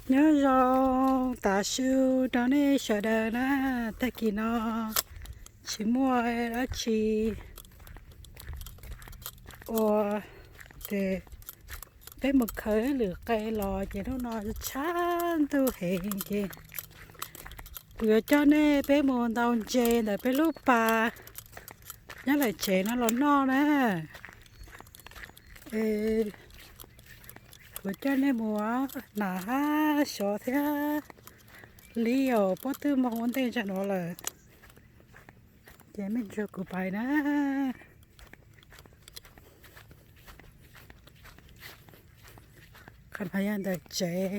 Nyob zoo tav su rau nej sawv daws na, tag kis no tsis muaj dab tsi ua ces peb mus khaws lwm qe los ces hnub no tshav ntuj heev ces kuv yuav coj nej peb mus ntaus ntses ntawm peb lub pas nyob lawm tsev no los noj na. Kuv coj nej mus na, hab xyov thiab li os, pob twb moog ua ntej ntsa nuav lawm ces mej nrug kuv pais na. Qhov no yog ntawm tsev,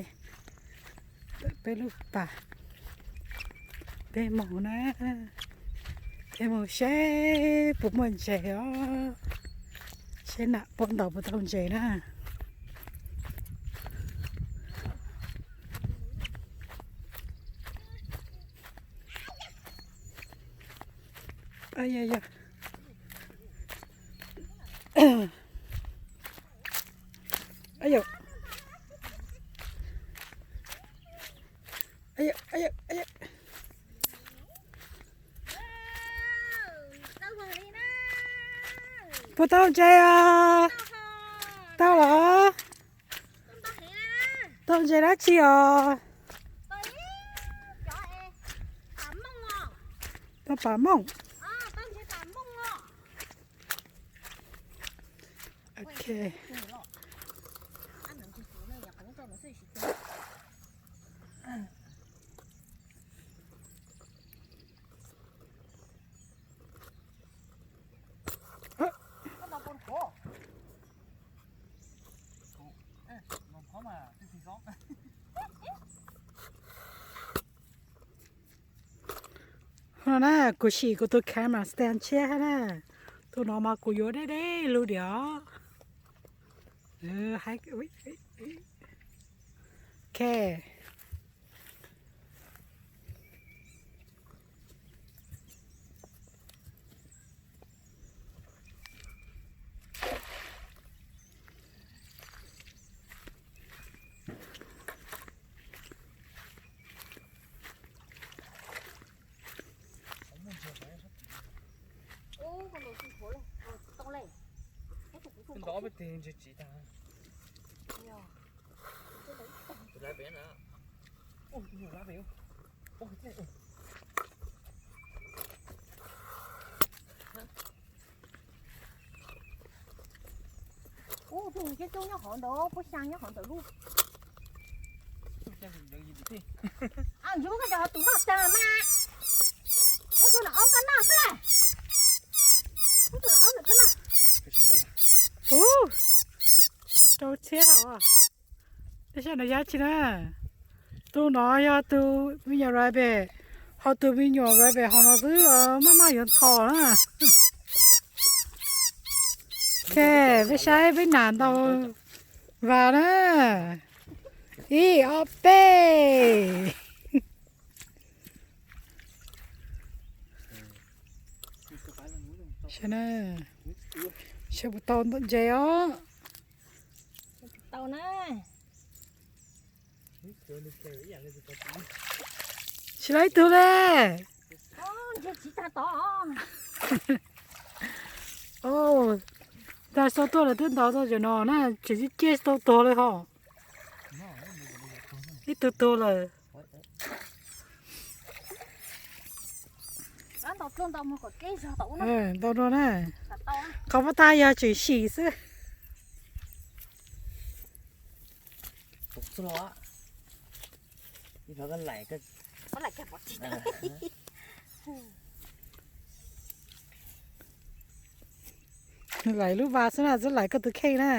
ntawm peb lub pas, peb moog na, peb moog seb puas muaj ntses os, seb nam puab ntaus puas tau ntses na. Puas tau ntses os? Tau los? Tau ntses dab tsi os? Tau pam mooj. Ok. Hnub no na kuv sim kuv tus camera stand tshiab hab na, tus no mas kuv yuav deb deb lug diam. Ok. Ub, tus coob coob nyob hauv ntawd, puab xyaa nyob hauv ntawd lub. Ntsuag koj cov tus noj tag mas. Ub, tus no aub koj noj xwb. Ub, tus no aub nws koj noj. Ub, rau txhiab thaum. Tab sis no yog tsi na? Tus no yog tus me nyuam rabbit, ho tus me nyuam rabbit hauv no xwb maj maj yuav tho na. Ok, peb saib peb nam ntaus vas na. Ib, ob, peb. Saib na, saib puas tau ntses os. Tsis tau ib tug le. Tag sau tuaj lawm twb ntaus tau cov no na, tseem ciaj tau tuag li hos. Ib tug tuag lawm. Ntau dua na. Qhov pab tag yog tseem sim xwb. Nws laim lub vas xwb na, txhob laim koj tus kheej na.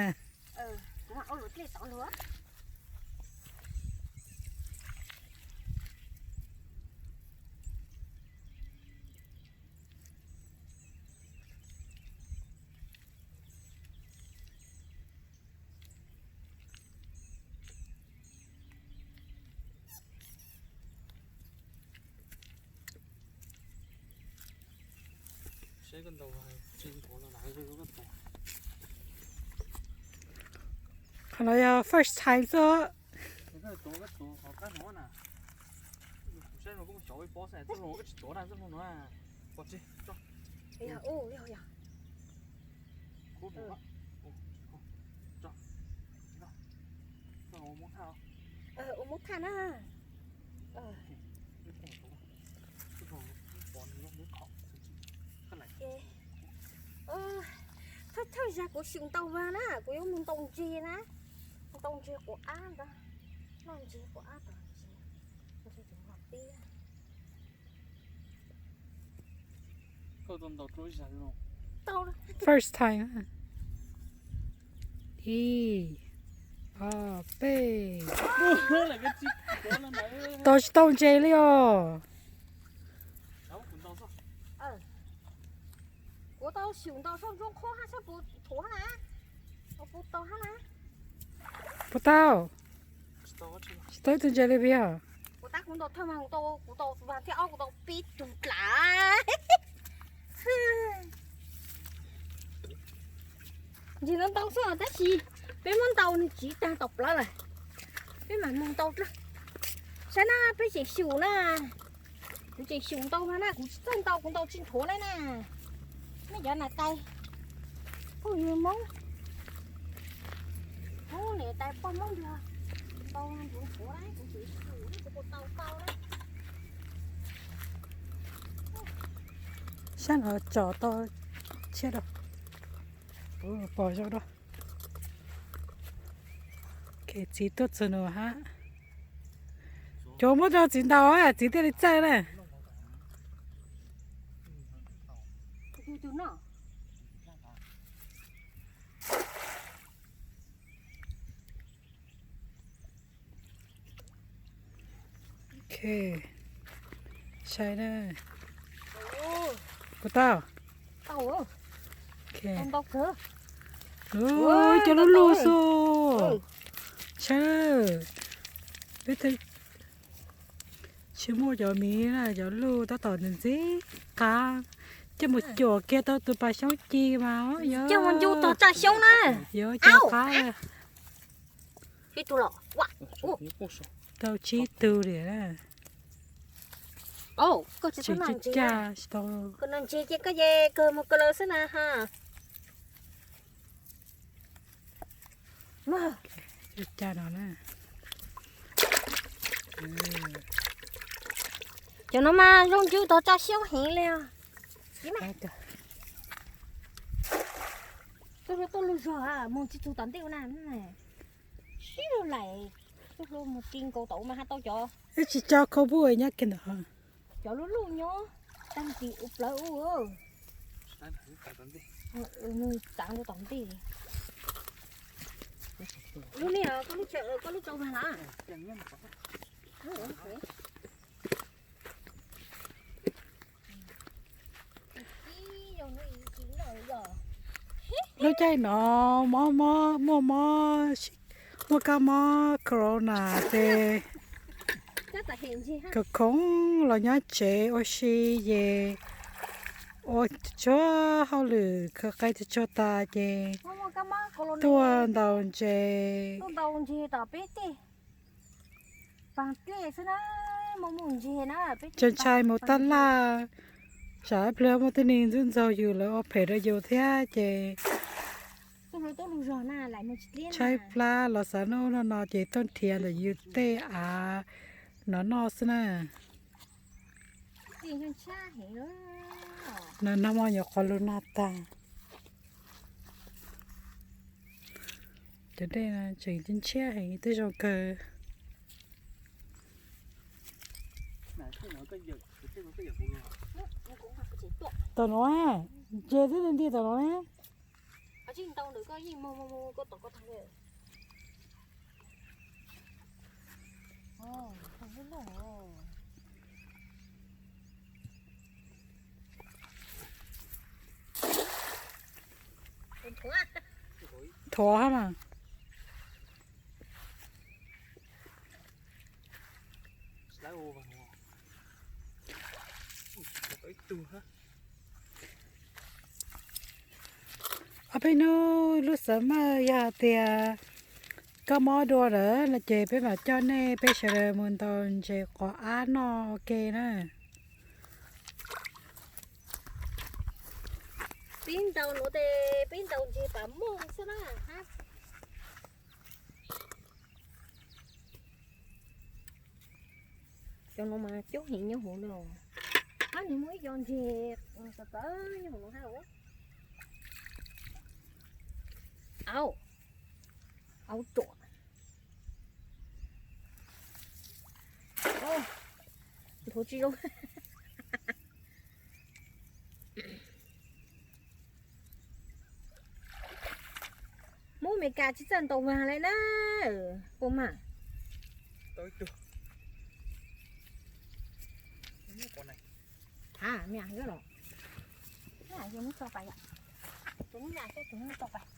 Qhov no yog first time xwb. Tuav koj tuav qhov qab hnuav na. Kuv saib no koj mus xyov ib pob xwb, txoj hlua koj tsis tuav na, txoj hlua no. Pov tseg tso. Yog, yog, yog. Kub hnuav. Tso. Txoj hlua ua mub thaj. Ua mub thaj na. Thawj thawj zaug kuv xyum ntaus vag na, kuv yuav mus ntaus ntseg na. Ntaus ntseg quav ab ntag, noj ntseg quav ab tom ntseg, ntseg tus no tiag. First time. Ib, ob, peb. Tau tsis tau ntses li os. Kuv tau xyum ntaus sab ntsuab qhuab hab sab puas thuav hab na. Puas tau? Tsis tau ib tug ntses li peb os. Kuv tab kuv ntaus thawj mas kuv tau, kuv tau vas thiab ob, kuv tau peb tug dlav. Ntses no ntau xwb tab sis peb muab ntaus nws tsiv tag tom plawv lawm. Peb mam mus ntaus dlawb. Saib na, peb tseem xyum na. Kuv tseem xyum ntau mas na, kuv tsis txawj ntaus, kuv ntaus tsis nthuav na na. Nej cov niam tais phooj ywg Hmoob, Hmoob niam tais poj Hmoob nrog ntaus nthuav nthuav na, kuv tseem xyum kuv puas tau tau na. Sab no tsom tau tshiab rau, pom zoo rau. Txiv tuaj txug nua hab. Cov muab rau txiv ntaus, txiv thiaj li txawj na. Ok, saib na. Puas tau? Cov luj luj xwb. Saib, peb tsis muaj cov miv na, cov luj tab tom ntxim qab, coj mus cuam kiag tau tus pas xyoob ci mas yog coj mus ncu tog tsaj xyoob na. Yuav cov qab. Tau tsib tug li na. Tseem caj caj tsis tau. Koj noj ntses ces koj ces kawg mus kawg lawm xwb na ha. Caj no na. Cov no mas zoo ncu tog tsaj xyoob heev li os. Txoj hlua tuaj lug zog, mus tsis txug tom ntej ua na. Sib lug laim, txoj hlua mus ti nkaus tom ua mas haj tau cov. Wb tsis tso khau puj nyob kiag ntawm. Cov luj luj nyob tag tim ua plawv ub. Nws txav rau tom ntej. Lub ne, koj lub tsau vag na. Lub caij no mob mob, muaj mob, muaj kab mob corona ces khoom khoom los nyob tsev ua si ces ua tsuag hauj lwm khaws qe tsuag tsuag tas ces tuaj ntaus ntses. Ntshai mus tab laj, tsam ib pliag muaj tib neeg ntxub ntxaug yus lawv ua phem rau yus thiab ces tshaib plab los xav noj ub noj no ces tuaj nrhiav ntawm yus tej av no noj xwb na. Nag nag hmo nyuam qhuav lug nag tag. Cov dej no tseem ntshiab heev, twb zoo kawg. Tom no, ntses twb nti tom no ne. Thuav hab mas. Ob peb hnub lub xav maj yog hais tias koj mob dua lawm no ces peb mam coj nej peb sawv daws mus ntaus ntses quav ab noj ua ke na. Peb ntaus nuav tes peb ntaus ntses pam mooj xwb na. Cov nuav mas coob heev nyob hauv no. Ab, nws muaj ib co ntses txawv txawv nyob hauv no hab. Au, au ruam. Nthuav tsis zoo. Muab Amelikas tsis txawj ntaus vag li na. Puas mag? Ha, me los. Ces muab tso pais yom. Ces muab nyam xwb ces muab tso pais.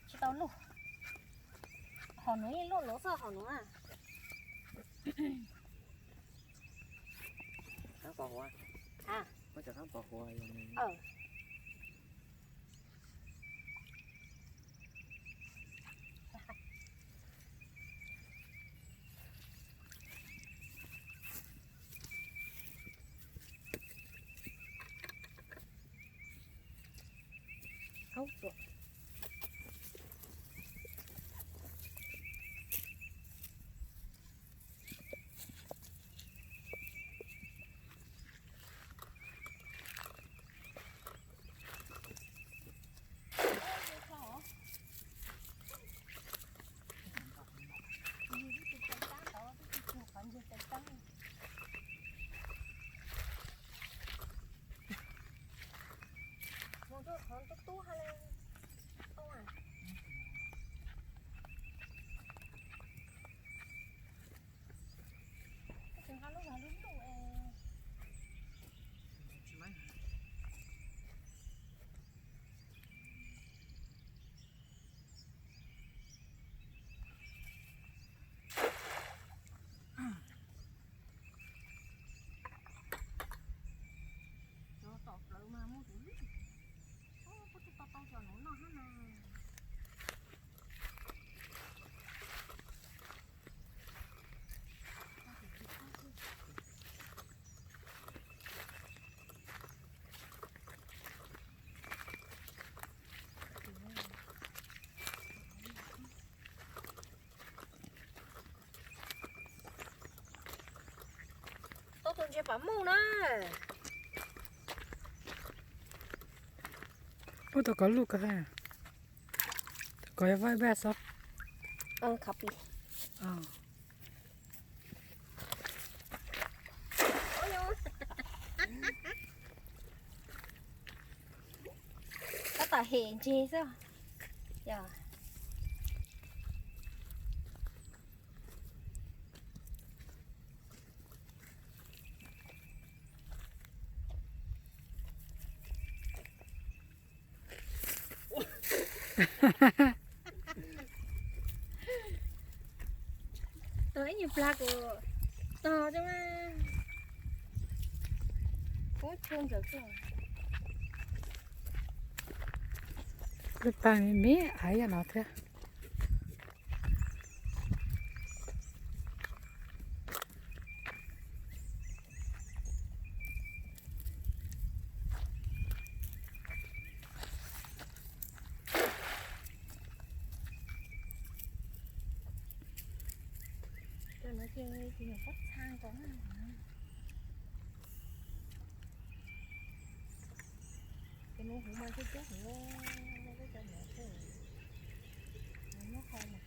Tsis tau luj. Hom nuav yeej luj luv xwb hom nuav. Cov tom plawv mas muaj tus lwj. Puab tau tau cov nuav noj hab na. Tau tus ntses pam mooj na. Puab tau kov luj kag, tau kov vaj vaj xwb. Tab tom hem ntses xwb. Tau ib nyuag plag kuv tog zoo na. Kuv chua ntawm tuaj. Lub pag me me aiv yog no thiab. Cov no ces tsis yog pob txha nkaus na. Cov no huv mas coob coob huv, peb cov no xwb. Nyob hau mas.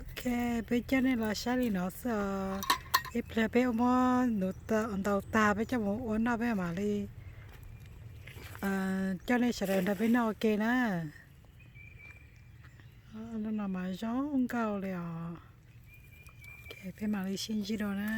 Ok, peb coj nej los saib li no xwb os. Ib pliag peb muab ntaus tag peb coj mus ua noj peb mam li coj nej sawv daws nrog peb noj ua ke na. Lub no mas zoo nkauj li os. Peb mam li sib ntsib dua na.